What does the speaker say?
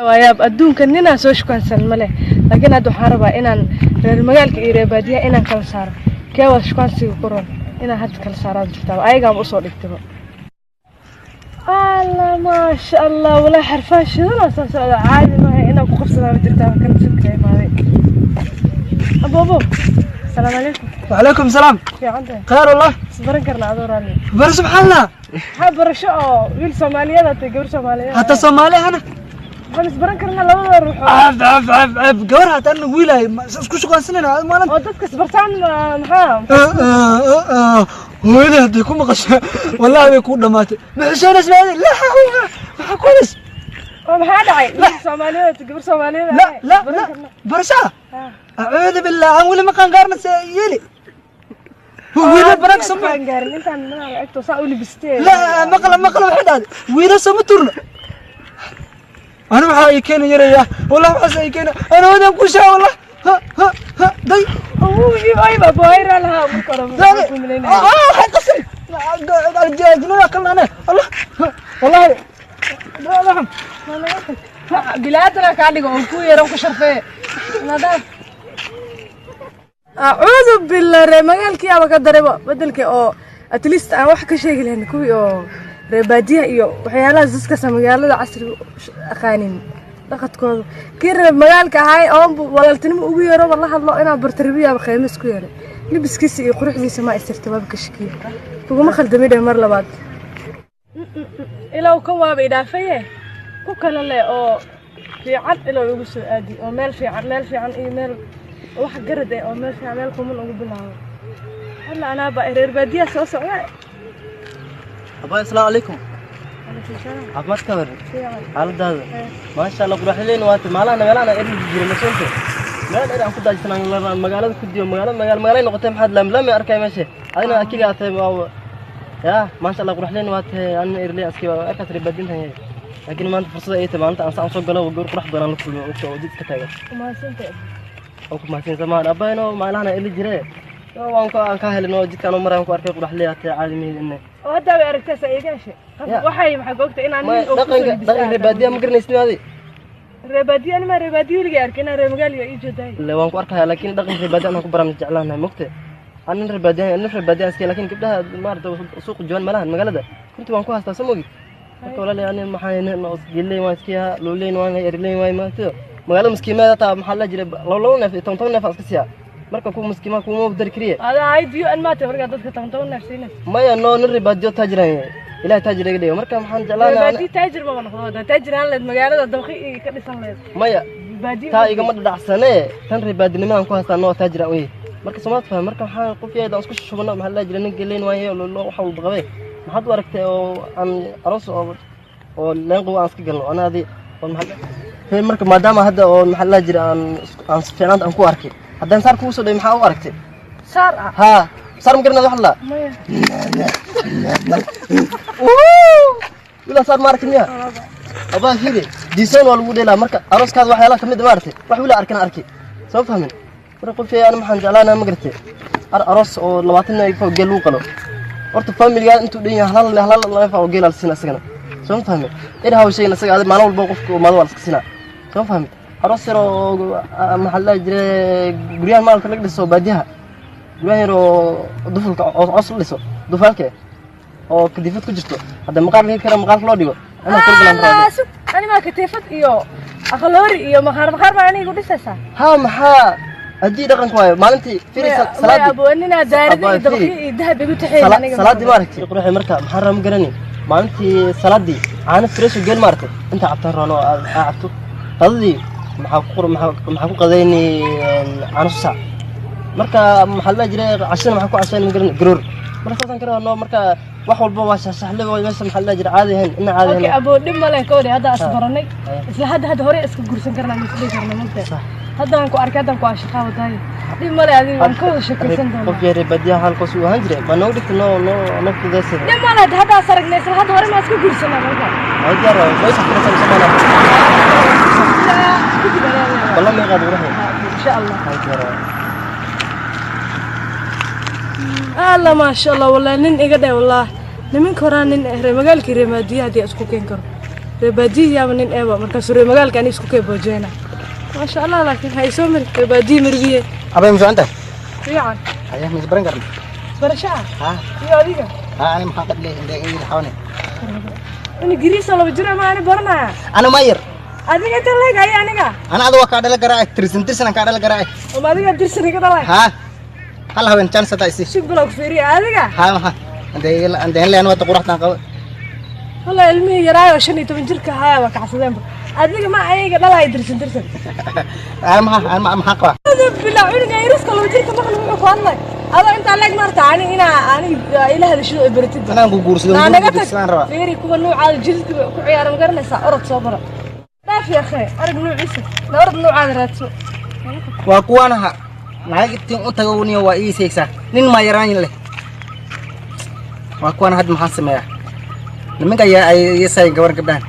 Waayaab adduunka ninaan soo shukaansan ma leh, laakiin hadda waxaan rabaa inaan reer magaalka iyo reer baadiyaha inaan kala saaro. Kee waa shukaansiga ku roon inaan hadda kala saaraan jirtaaba ayagaaba usoo dhigtaba. Alla maasha Allah, walaa xarfaan shidanaa soo socda, caadi maaha inaan ku qabsadaaba jirtaaba kan sibka imaaday. Aboobo, asalaamu calaykum. وعليكم السلام. Fiican tahay? خير والله. Isbaran karna adoo raalli? بر سبحان الله. Maxaa barasho oo wiil Soomaaliyeed aad tahay, gabar Soomaaliyeed. حتى صومالي انا. Waxaan isbaran karnaa labada ruux oo عب عب عب عب قورها حتى انا ويلاي اسكو شقان سنه ما oo dadka isbartaan maxaa hooyada hadday ku maqasho wallahi way ku dhamaatay. Ma xishoonaysa? La maxaa ku hays? Oo maxaa dhacay? Wiil Soomaaliyeed aad tahay, gabar Soomaaliyeed. لا لا لا برشا اعوذ بالله، aan weli ma qangaarna se yeeli wiila barak sama gaarin intaan ma egto saa u libistee. لا maqla maqla, waxay dhahday wiila sama turna. Ana waxaa ii keena yaraya wallahi, waxaas ii keena ana wadan ku shaa wallah. Ha ha ha day. Ayba booyra lahaa marka hore. لا waxay qasay ajnabi kalna ana Allah wallahi لا. Bilaadana kaa dhigo oo ku yeeran ku sharfee nadaaf. Acuudu billah, reer magaalkii aba ka darayba bedelka oo at least aan wax ka sheegi lahayn kuwii oo reer baadiyaha iyo waxyaalahaas dadkaas magaalada casriga aqaanin dhaqadkooda. Kii reer magaalka ahay oon walaaltinimo ugu yeeroba la hadlo inaan bartarbiyaaba qiimo isku yeelay, libiskiisa iyo quruxdiisa ma isirta waaba ka shakiye. Kuguma khaldami dheh mar labaad ilaa kan waaba idhaafaye ku kale leh oo fiican ilaa igu soo aadi oo meel fiican, meel fiican iyo meel wax garad eh oo meel fiican, meel quman ugu bilaabo. Halla anaaba reer baadiyaha soo socda. Abaa, asalaamu calaykum. Calaykum salaam. Caafimaadka waran? Fiican. Xaaladaada? Maasha Allah, quraxleyn waata maalahana meelahana eri jiray masoonta meel dheer aan ku daajsanaan magaalada ku diyo magaalo magaalo magaalay noqotay. Maxaad laamlaami arkay meesha adina akili aatay ya maasha Allah, quraxleyn waata anna erley aski arkaas reer baadintan yahay, laakiin maanta fursada ay tahay maalinta aan saan soo galo goor qurax badan la kulmo oo jidka taagan. Umahadsantahay. Oo ku mahadsan samaan abayno maalahana eri jire waan ku aan ka helin oo jidkaan u maraan ku arkay quraxley aatay caalamiin inne. Oo hadda way aragtaa saa iiga heshay. Waxay maxaa googta inaan nin oo dhaqanka dhaqanka reer baadiyaha ma garanaysid adi? Reer baadiya anima reer baadiya weligay arkay inaan reer magaal iyo ii joodahay. Le waan ku arkaya, laakiin dhaqanka reer baadiyaha anaan ku baraan jeclaanahay mogte. Anin reer baadiyaha, nin reer baadiyaha iska, laakiin gabdhaha maarata suuqa joogan malahan magaalada runtii waan ku haystaa soo mogi. Marka walaal ani maxaa geley waan iska yahaa looleyn waan erleyn waay maaragtay magaalada maskiimeeda taa maxaa la jiray labo labo neef iyo toban toban neef aan iska siiyaa marka kuwa maskiimaha kuma dari kariye. Adaa haydiyo an maata markaa dadka toban toban neef siinaysa. Maya no, nin reer baadiyo taajiraan ilahay taajir iga dhigo marka maxaan reer jeclaanahay baadiyo taajir maba noqdo. Taajir aan leed magaalada dabaqi iyo ka dhisan leed maya baadiyo. Taa igama dhadhacsane, tan reer baadinimadaan ku haystaa noo taajir aan wey marka soomaad faham. Marka waxaan qof yahay aan isku shubano maxaa la jiray nin geleyn waaye loo wax walba qabay maxaad u aragtay oo aan aroos oo leenqow aan iska galno ana adi oo maxaa marka maadaama hadda oo maxaa la jiray aan si fiicnaanta aan ku arkay haddaan saar kugu soo dhaway maxaa u aragtay? Saar ah? Haa, saar ma garanaad wax la Maya. Wiilaa saar ma arkin miya? Abaa fiiri, diisoon waa lagu dheelaa marka arooskaada waxyaalaha kamid ah maaragtay wax wiilaa arkana arki soo fahmin. Marka qof ana maxaan jeclaanaa ma garatay aroos oo 20 neef oo geel lagu qalo horta familigaa intuu dhan yahay hal hal neef oo geel la siina isagana soo fahmin in haw sheegin isaga adi maalin walba qofka umaado waa la iska siinaa soo fahmin. Aroos yar oo maxaa la jiray guryahan maalka laga dhiso baadiyaha, guryahan yar oo dufulka oo coos la dhiso dufaalka oo kadiifad ku jirto hadda maqaar laga kara maqaarka loo dhigo inaan kula galaan Allah sug, animaa katiifad iyo aqaloori iyo maqaar maqaar baa aniga igu dhisaysaa? Haa, maxaa haddii dhaqanka waayo maalintii firi salaadii Abooninaa daarada iyo dabaqyo iyo dahab igu taxeyn aniga. Salaadii ma aragtay quruxi marka maxaan rabaa ma garani maalintii salaadii caano fresh oo geel ma aragtay inta cabtaan roono aa cabto qadadii maxaa ku maxaa ku qadayni caano susac marka maxaa la jiray cashana maxaa ku cashayni ma garani garoor marka saasaan ka rabaa marka wax walba waa shaxshaxle oo meesha maxaa la jiray caadi ahayn ina caadi Okay ahayn. Aboo, dhib ma leh kowdhe hadda isbaranay Haya. Isla hadda hadda hore iska guursan karnaa ma isdhihi karna mugta? Sax. Hadda aan ku arkay haddaan ku ashaqaa wadaayo dhib ma leh adiga waan ka wada sheekaysan qof doonaa. yar baadiyaha halkaas uu ahaan jiray ma noogu dhigta noo noo noo fududeysada. Dhib ma leh hadda is aragnay isla hadda hore ma iska guursanaa marka? Ay diyaar waayo ma isku furaysaa mise maana? Kadib ayaa leedahay. Ballan may qaad quruxi. Insha Allah. Ay diyaar waayo. Alla maasha Allah, wallahi nin iga dheh, wallah niminka horaa nin reer magaalkii reer baadiyaha haddii isku keen karo. Reer baadiyihi yaaba nin eeba markaasuu reer magaalka ani isku kay boojeyna. Maasha Allah, laakiin ha isoo mari reer baadiyi marbiye. Abay, ma fiican tahay? Fiican. Haya, ma isbaran karna? Barasho ah? Ha. Iyo adiga? Ha, ani maxaan qadlay indhe ii xawane. In giriisa 2 jir ma ani baranaya. Ana ma yar. Adiga inta leeg aya aniga. Ana ada waa kaa dhala garaa, tirsan tirsan aan kaa dhala garaa. Oma adiga dirsan iga dhalay? Ha, hal haween chance hada isi. Shig bilow ku fiiriya adiga. Ha, maxaa ande ande leen wada quraxdan qabo. Walla ilmihii yaraayo 15 jirka ahaa waa kacsadeenba. Adiga ma ayaga dhalaya dirsan dirsan? Ana maxaa ana maxaa qaba? Bilaa cunuga yariska 2 jirka maqli wuxuu ku hadlay. Adoo intaa leeg maarta ani inaa ani ila hadashido ay baratid. Anaan ku guursado. Naa naga tag. Guursadaan rabaa. Fiiri kuwa nuucaada jidadka ku ciyaara, ma garanaysaa? Orod soo baro. Dhaaf ya akhi, arag nuuciisa. Na orod nuucaada raadso. Waa kuwaanaha naag intiin u tago niyo waa ii seegsaa nin maa yaraan leh. Waa kuwaan hadda maxaan sameeyaa? Nimanka ayaa ay yeesaayeen gabar gabdhahan.